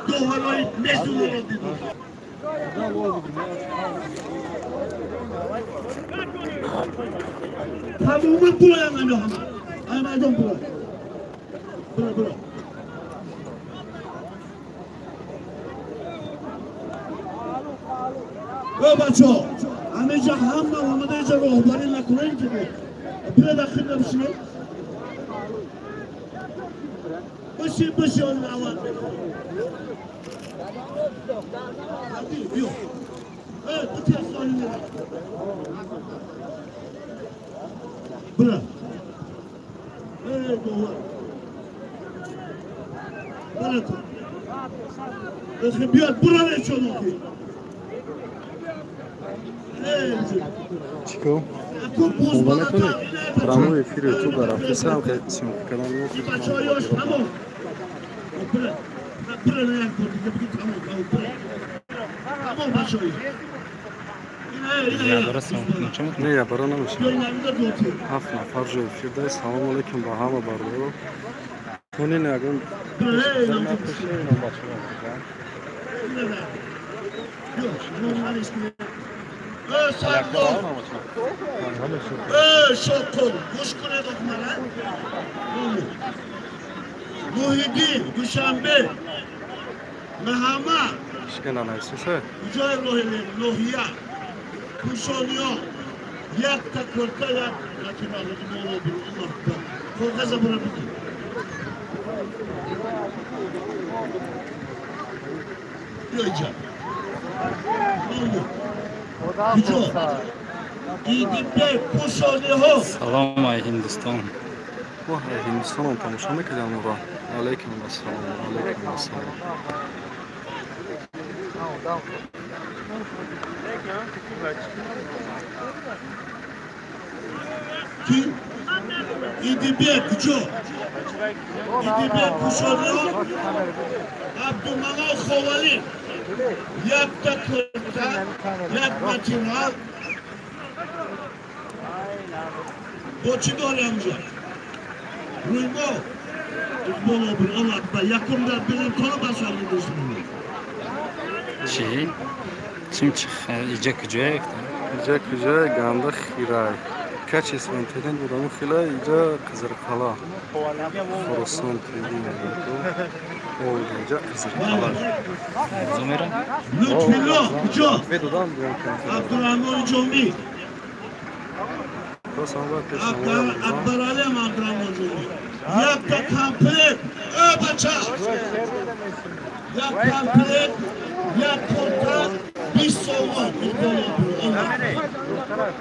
Доварои месулро дидем. Тамоми пулаям ами ҳама. Ай майдон пула. Бура, бура. О бачо, ҳамеҷа ҳама омада иҷа роҳбарӣ накунем ки бира дар хидма бишинем. Бишин, бишин, он аввал мекунем. Биё. Бура. Эй, довар. Бура ту. Охи биёд, бура нечон охи. Чико? Хонда метавонӣ? Прямой эфири ютуб дар рафтесам, съёмка кардан. Бачаҳоёш тамом. Бура. Бура на як бор дига бигӣ тамом, тамом, бура. Тамом бачаҳоё. Не, ябара намешавад. Ҳафт нафар ҷо эфир дай. Салому алайкум ба ҳама бародаро. Тонин ягон Шокол, гӯш кунед охмара. Муҳиддин, Душанбе, Маҳаммад. Куҷои роҳи ноҳия? Кушониё. Якта кӯрта, як коғаза бура бигир. Биё инҷа. Куҷо? Идибек, Кушониҳо. Салом ай Ҳиндустон. Мо ай Ҳиндустонам тамошо мекардем онро. Алайкум ассалом, алайкум ассалом. Ки? Идибек, куҷо? Идибек, Кушониҳо. Абдумалон Ховалӣ. Якта кӯрта, як материал. Бо чӣ дорем инҷа? Рӯймо. Иқбол обир, Аллоҳ акбар. Якум дар билем коро басар мегӯшем. Чӣ? Чим чи иҷа куҷое? Иҷа куҷое? Ганда хирай. Качествен терен будаму хила иҷа Қизирқала. Хуросон ТВ мегӯяд. О, иҷа Қизирқала. Зумера? Лутфилло, куҷо? Медодам буям. Абдурахмони Ҷомӣ. Акбаралиам Абдурахмон Ҷомӣ. Якта комплект. Э, бача! Як комплект, як курта, 20 сомон. Иқбол обир, Аллоҳ акбар.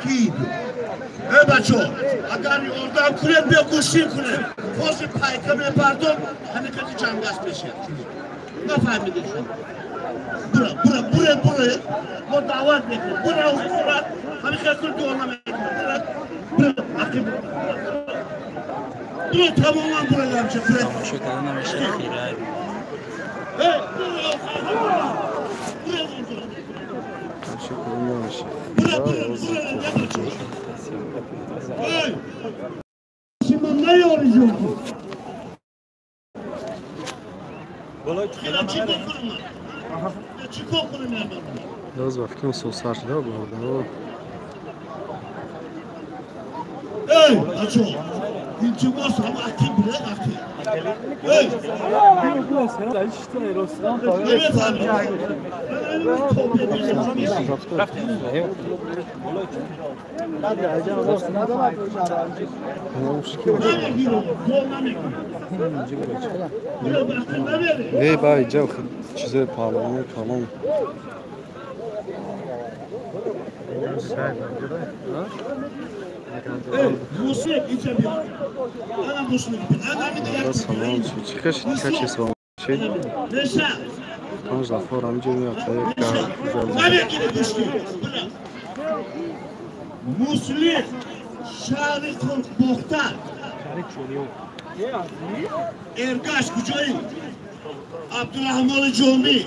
Кид? Э, бачо, агар ёрдам кунед, биё гӯштин кунед. Ҳозир пайка мепардом, ҳамин каси ҷангаст мешавад. Нафаҳмидед шумо. Бура, бура, бура, бура. Мо даъват мекунем. Бура, бура. Ҳамин хел дуо намекунем. Бура, бура, ақиб. Бура, тамоман бура, ямча, бура. Тамошо карда намешавад хирай. Э, бура, бура. Бура, бура, бура, бура, бачо. Эй! Шумо наёрижон. Боз ба фикрам сосар шуда бародаро. Эй, бачо, илтимос, ҳама ақиб биред, ақиб. Эй! Намефаҳмед. Не, ба иҷа чизои паҳлавони калон. Салом, чӣ качество? Панҷ нафар ҳаминҷо меояд. Муслим, шаҳри Бохтар. Эргаш куҷоӣ? Абдураҳмони Ҷомӣ.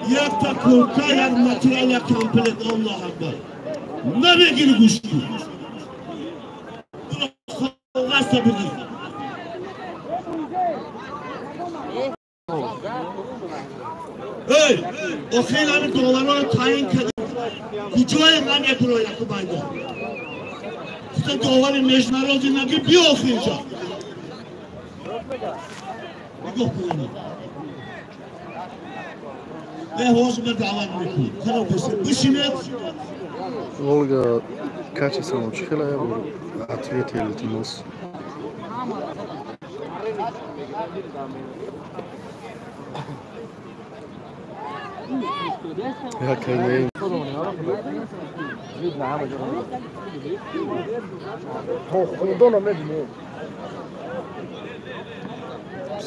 Якта куртка, як материал, як комплект, Аллоҳ акбар. Намегири гӯш кун. Коғазта бигир. Эй, охир ҳамин доварҳоро таъин кардем. Куҷое ман мебурояд яку майдон? Гуфта довари международӣ нагир, биё охир инҷа. Нигоҳ кун. Ҳозир даъват мекунем. Бишинед. Волга качественно чихела я ответил илтимос. Я кайней.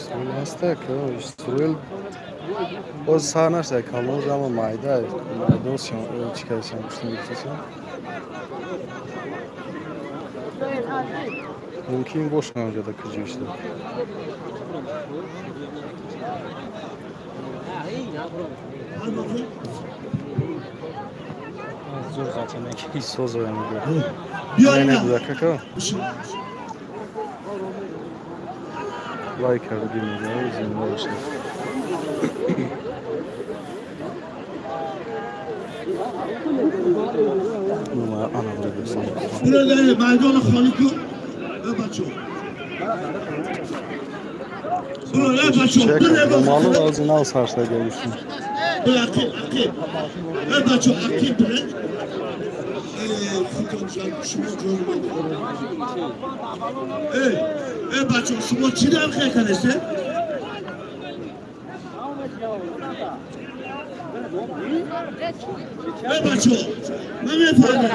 Суел ҳаста, суел боз сар нашуда, калон ама майда, майдон чӣ кардасам, гуштин гирифтасам. Мумкин бошад ҳамҷода куҷо шуда. Созоя мегӯяд. Не буда кака? Лайк карди мегӯяд, зинда бошад. Майдон холӣ кун. Бачо. Маълум аз нав саршада гӯштем. Бачо, ақиб биред. Бачо, шумо чӣ дар хеканесте? Бачо, ман мефаҳмам.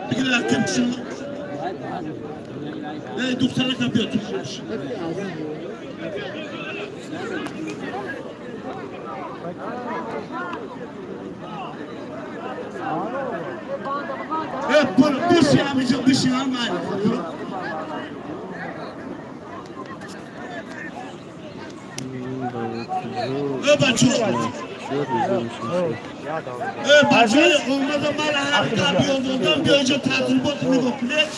Бигир ақиб шумо. Духтарака биё ту. Бишин ҳаминҷо, бишин ҳама. Бачо. Бачо, омада ман ҳар биёдодам, биё инҷо таҷрибот нигоҳ кунед.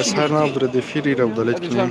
Аз ҳар навъ эфир ира удалить кунем.